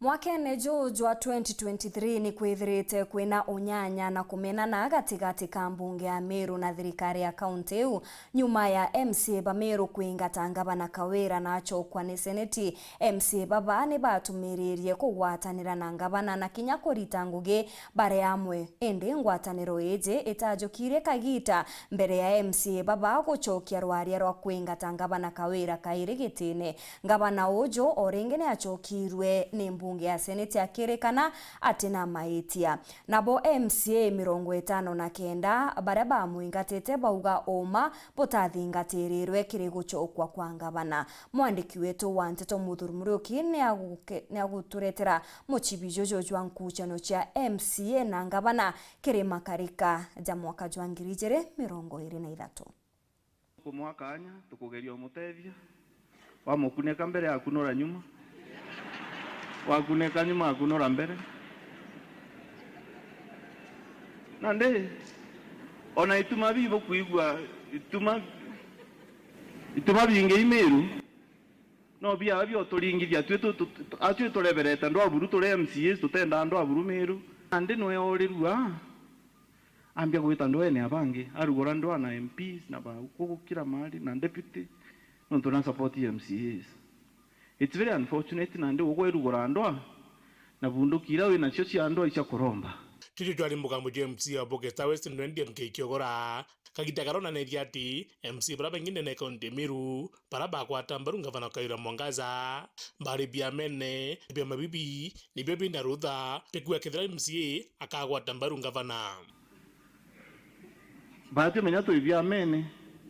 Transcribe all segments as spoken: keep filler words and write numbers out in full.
Mwakene juu jwa twenty twenty-three ni kwithirite kwina unyanya na kumenana gatigati ka mbunge ya Meru na thirikari ya kaunti iu, nyuma ya M C A ba Meru kwingata ngavana Kawira na achokwa ni seneti. M C A baba ni batumiririe kugwatanira na ngavana na kinya kurita ngugi bari amwe. Indi ngwataniro iji itajukirie kagita mbere ya M C A baba gucokia rwaria rwa kwingata ngavana Kawira kairi gitine. Ngavana uju o ringi ni achokirwe ni mbunge ya seneti akirikana ati na maitia. Nabo M C A mirongo itano na kenda baria bamwingatite bauga uma butathingatirirwe kiri gucokwa kwa ngavana. Mwandiki wetu wa nteto Muthuri Muriuki ni aguke-, ni aguturetera mucibi juju jwa nkuchano cia M C A na ngavana kiri makarika ja mwaka jwa ngiri ijiri mirongo iri na ithatu. Tukumwa kanya, tukugeria umutethia. Wamukuneka mbere, akunura nyuma. Wakuneka nyuma, akunura mbere. Nandi, ona ituma bibu kwigua, ituma, ituma bingi i Meru. No biaa bioturingithia, twi tu-, tu-, tu-, atwi tureberete andu aburu, turi M C As, tutenda andu aburu Meru. Nandi nwe orirua, ambia gwita ndwene ya bangi, arugura ndwa na M Ps na ba kugu kila mahali na deputy, nontu na support M C As. It's very unfortunate, nandi ugwe rugura ndwa na bunduki ira winacio cia ndwa icia kuromba. Tuju twari mugambo jwa M C A wa Bogesta West, Ndwendi M K Kiogora. Kagita karonanirie ati M C A baria baingi ndene ya kaunti ya Meru, baria bagwata mbaru ngavana Kawira Mwangaza, bari biamene, biama bibi nibio bina rutha bia kuuga kethira M C A akagwata mbaru ngavana. Baati menya twi biamene,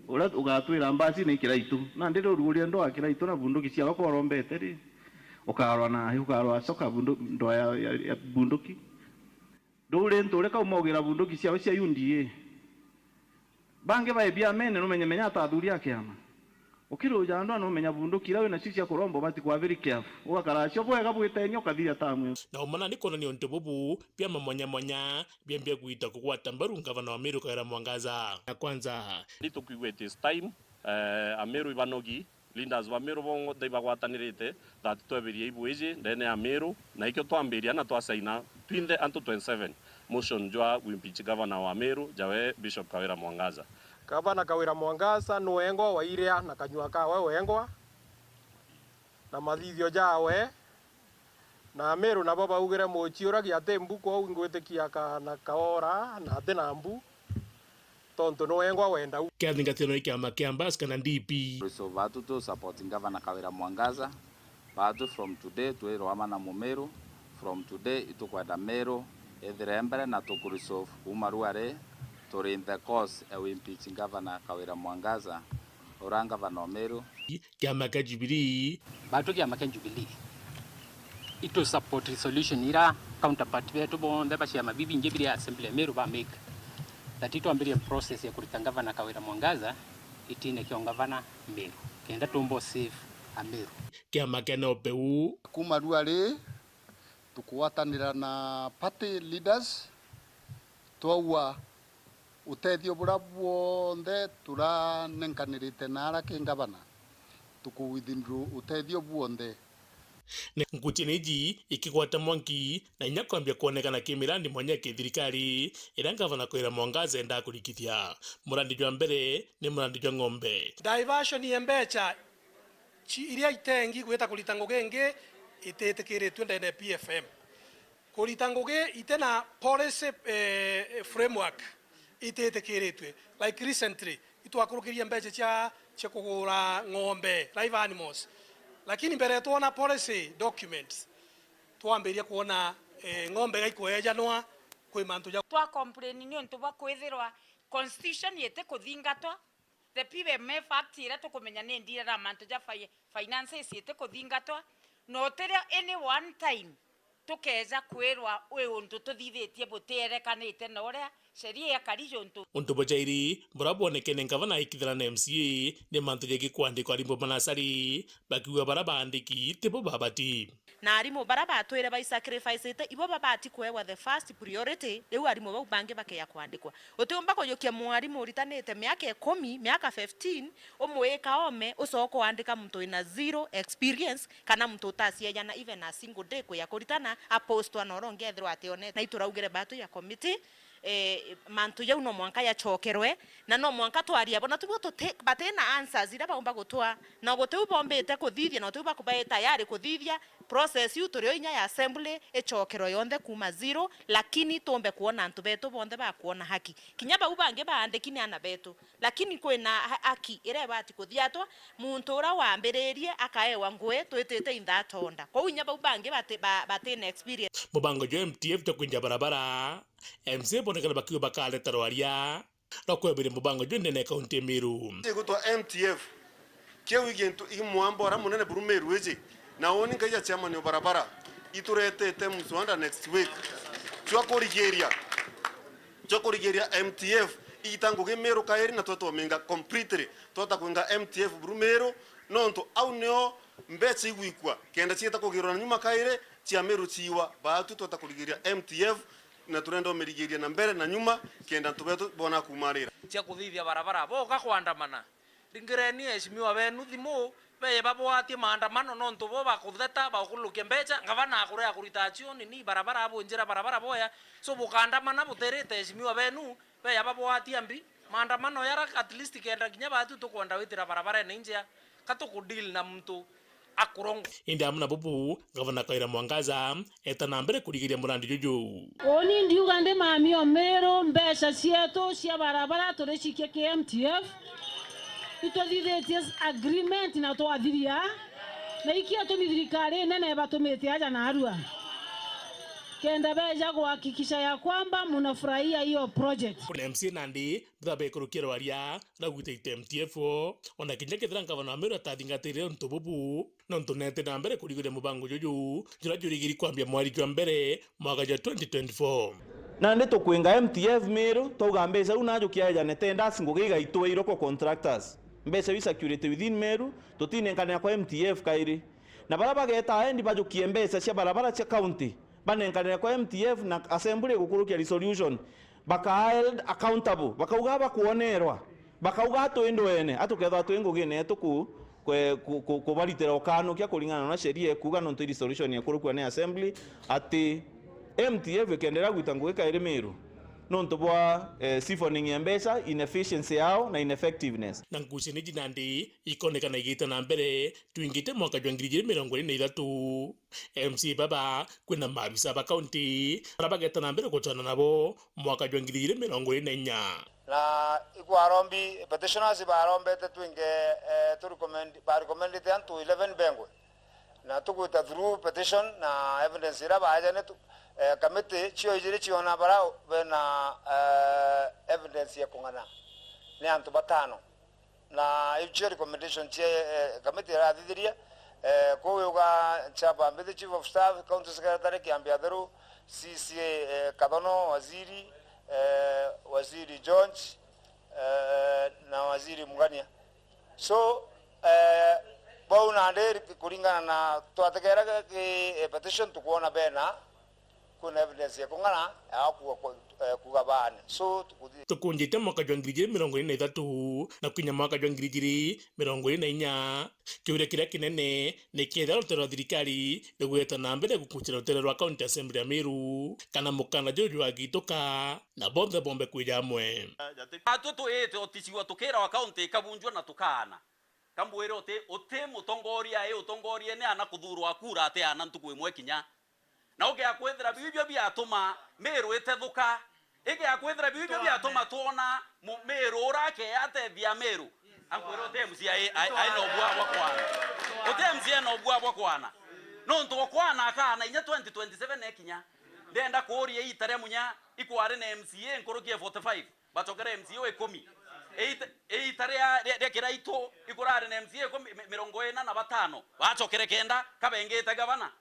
uria ugatwira mbasi ni Kiraitu. Nandi riu urugurie ndwa Kiraitu na bunduki ciawe korombete ri, ukarwa na, ukarwa coka bundu-, ndwa ya, ya, ya bunduki. Nduri nture kauma ugira bunduki ciawe cia U D A. Bangi bae biamene, numenye menya ata athuri a kiama. Ukiruja andu anumenya bunduki ira winacio cia kuromba, ubati kwa very careful. Ugakara cio bwega bwitenia, ukathiria tamu. Na umana ni kwonania untu bubu, biama mwanya mwanya biambia gwita kugwata mbaru ngavana wa Meru Kawira Mwangaza. Na kwanza, ni tukwigua it is time, eh, Ameru ibanogi, leaders ba Meru bonthe ibagwatanirite that twebirie ibwiji ndene ya Meru, na ikio twambiria na twasaina twinthe antu twenty-seven motion jwa gwimpeach governor wa Meru, jawe Bishop Kawira Mwangaza. Gavana Kawira Mwangaza nuengwa wa iria na kanyua kawe wengwa na mathithio jawe, na Ameru nabo baugire, "Muchi uragia ati mbu, kwou ingwitikia kaana kaora na ati na mbu." Tontu ni wengwa wenda u. Kiathingatiro ni kiama kia Mbas kana D P. Resolve baatu tu support Gavana Kawira Mwangaza. Baatu from today twirwa ama na Mumiru. From today itukwenda Meru ithire mbere na tuku resolve kuuma ruari turi in the course e impeach Gavana Kawira Mwangaza, ura Gavana o Meru. Kiama kia Jubilee. Baatu kiama kia Jubilee, itu support resolution ira counterpart betu bonthe ba ciama bibingi biri assembly ya Meru ba make, that itwambirie process ya kurita Gavana Kawira Mwangaza itine kia ungavana Meru, kenda tumbo save a Meru. Kiama kia NOPEU. Kuuma ruari tukugwatanira na party leaders, twaua utethio buria bwonthe turanenkanirite na ara ki ngavana, tuku withdraw utethio bwonthe. Ni nguchini iji ikigwata mwanki na inya kwambia kwonekana ki mirandi mwanya ya kithirikari iria ngavana Kawira Mwangaza endaa kurikithia. Murandi jwa mbere ni murandi jwa ng'ombe. Diversion ya mbecha chi-, iria itengi gwita kurita ngugi ingi ititikiritue ndene ya P F M. Kurita ngugi ite na policy, eh, framework ititikiritue. Like recently, itwakurukirie mbecha cia, cia kugura ng'ombe, live animals. Lakini mbere twona policy documents, twambiria kwona, eh, ng'ombe gaikwejanwa kwi mantu ja. Twa complain ni untu bwa kwithirwa constitution itikuthingatwa, the P M F Act iria tukumenya ni ndira na mantu ja fi-, finances itikuthingatwa, na utiria any one time tukeja kwirwa wi untu tuthithitie butierekanite na uria Sheria ya kari juntu. Untu bujairi buria bwonekene ngavana aikithira na M C A ni mantu jegie kwandikwa arimu ba nasari, bakiuga baria baandiki tibo babati. Na arimu baria batwire baisacrificete ibo babati kuewa the first priority, riu arimu bau bangi bakeya kwandikwa. Utiumba kujukia mwarimu uritanite miaka ikumi, miaka fifteen, umwika ome, ucoke uandika muntu wina zero experience, kana muntu utaciejana even a single day kuya kuritana, apostwa na uria ungi ethirwa ationete. Na ituraugire batu ya committee, eh, mantu jau no mwanka yacokerwe, na no mwanka twaria bo, na tubu tuti-, batina answers iria baumba gutwa, na gutiu bombite kuthithia, na gutiu bakubae tayari kuthithia. Process iu turio inya ya assembly icokerwe yonthe kuuma zero, lakini tumbe kuona antu betu bonthe bakuona haki. Kinya bau bangi baandiki ni ana betu, lakini kwina ha-, haki iria ibati kuthiatwa, muntu uria wambiririe akaewa ngui twitite in that order. Kwou inya bau bangi bati-, ba-, batina experience. Mubango jwa M T F jwa kwinja barabara, M C A bonekana bakiuga bakareta rwaria rwa kweberia mubango juu ndene ya kaunti ya Meru. Igutwa M T F, kiu i gintu i mwamba uria munene buru Meru iji, na uni nkaija chairman o barabara, ituretete mswada next week jwa kurigiria, jwa kurigiria M T F iita ngugi Meru kairi, na twatwominga completely, twata kwinga M T F buru Meru, nontu au nio mbecha igwikua kenda ciita kugirwa na nyuma kairi, cia Meru ciiwa. Baatu twata kurigiria M T F, na turenda umirigiria na mbere na nyuma, kenda antu betu bona kumarira. Cia kuthithia barabara, boka kwandamana. Ringireni eheshimiwa benu thimu, beye babwatie maandamano, nontu bo bakutheta, bakurukia mbecha, ngavana akurea kurita achioni ni barabara, abunjira barabara boya. So, bukaandamana buterite eheshimiwa benu, beye babwatia mbi. Maandamano yara at least kenda kinya batu tukwenda witira barabarene injea, ka tukudeal na muntu akurongwa. Indi amwe na bubu, Gavana Kawira Mwangaza eeta na mbere kurigiria murandi juju. Uni ndiuga ndi mami o Meru, mbeca cietu cia barabara turicikia ki M T F. Ituthithitie agreement na twathiria. Na ikio tumi thirikari nene batumite aja narua. Kenda beja kuhakikisha ya kwamba munafurahia hiyo project. Kuna M C A nandi, Butha baikurukia rwaria rwa gwita ite M T F, ona kinya kethira ngavana wa Meru atathingatire untu bubu, nontu neete na mbere kurigiria mubango juju, juria jurigiri kwambia mweri jwa mbere mwaka jwa twenty twenty-four. Nandi tukwinga M T F Meru, twauga mbeca iu najukia ejane tenders ngugi igaitwa iroko contractors. Mbeca iu circulate within Meru, tutinenkanira kwa M T F kairi. Na baria bageta endi bajukie mbeca cia barabara cia county, banenkanire kwa M T F na assembly igukurukia resolution. Baka held accountable, bakauga bakwonerwa, bakauga atwi ndwene, atukethwa twi ngugine yetu ku-, kwe-, ku-, ku-, kubaritira ukanukia kuringana na sheria ikuuga, nontu i resolution ikurukua ni assembly, ati M T F ikenderea gwita ngugi kairi Meru nontu bwa, eh, siphoning ya mbeca, inefficiency yao na ineffectiveness. Na ngucanio iji nandi ikonekana igita na mbere twingite mwaka jwa ngiri ijiri mirongo iri na ithatu. M C A baba, kwina maabisa ba kaunti baria bageta na mbere gucwana nabo mwaka jwa ngiri ijiri mirongo iri na inya. Na ikwarombi, petitioners barombete twinge, eh, tu recommend, ba recommendete antu eleven bengwe. Na tugwita through petition na evidence iria baejane tu, eh, committee cio ijiri ciona baria bena, eh, evidence ya kung'ana ni antu batano. Na icio recommendation cia, eh, committee irathithirie, eh, kuu wiuga Nchamba Mbithi, Chief of Staff, County Secretary Kiambi Atheru, C C A, eh, Kathono, Waziri, eh, Waziri George, eh, na Waziri Mugania. So, eh, bau nandi kuringana na twategera ki, eh, petition tukwona bena kwina evidence ya kung'ana ya kuuga kwa, eh, kuuga baane. So, tukuthi- Tukunjite mwaka jwa ngiri ijiri mirongo iri na ithatu na kinya mwaka jwa ngiri ijiri mirongo iri na inya, kiuria kiria kinene ni kethira rutere rwa thirikari rugweta na mbere gukucira rutere rwa County Assembly ya Meru, kana mukana juju jwagituka na bonthe bombe kwija amwe. Atwi tuite uticigua tukirawa county ikabunjwa na tukaana. Kambwire uti, uti mutongoria, i utongoria ni ana kuthurwa kura ati ana ntuku imwe kinya. Na ugea kwithira biu ibio biatuma Meru itethuka. Igea kwithira biu ibio biatuma twona mu-, Meru ura akeyatethia Meru. Ankwire uti M C A ai, ai, ai no bwa bwa kwana. Uti M C A no bwa bwa kwana. Nontu okwana akana inya twenty twenty-seven ekinya. Ndenda kuuria iita ria munya ikwari na M C A nkuruki ya forty-five. Bacokere M C A o ikumi. Eita, eita ria, ria, ria Kiraitu, ikurari na M C A ikumi, mi-, mirongo ina na batano. Bacokere kenda, kabengite gavana.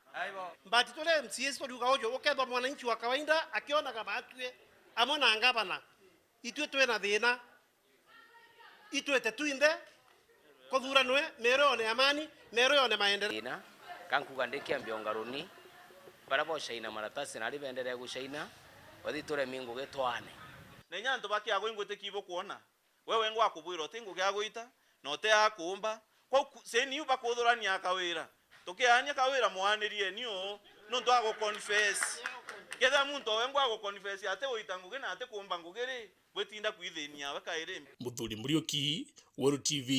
But turi M C As turiuga uju, ukethwa mwananchi wa kawaida akionaga batwi, amwe na ngavana, itui twina thina. Itwite twinthe kuthuranwe Meru yone amani, Meru yone maendeleo. Thina, ka nkuga ndikiambia ungaruni, baria bocaina maratasi nari benderee gucaina, bathi turemi ngugi twaane. Na inya antu ba Kiagu ingwitikia ibukwona, we wengwa akubwira uti ngugi agwita, na uti akuumba. Kwou ku-, seni iu bakuthurania kawira, tukiaania kawira mwanirieni uu, nuntu aguconfess. Kethira muntu o wengwa aguconfess ati wita ngugi na ati kuumba ngugi ri, bwitinda kwithinia we kairi. Muthuri Muriuki, Weru T V.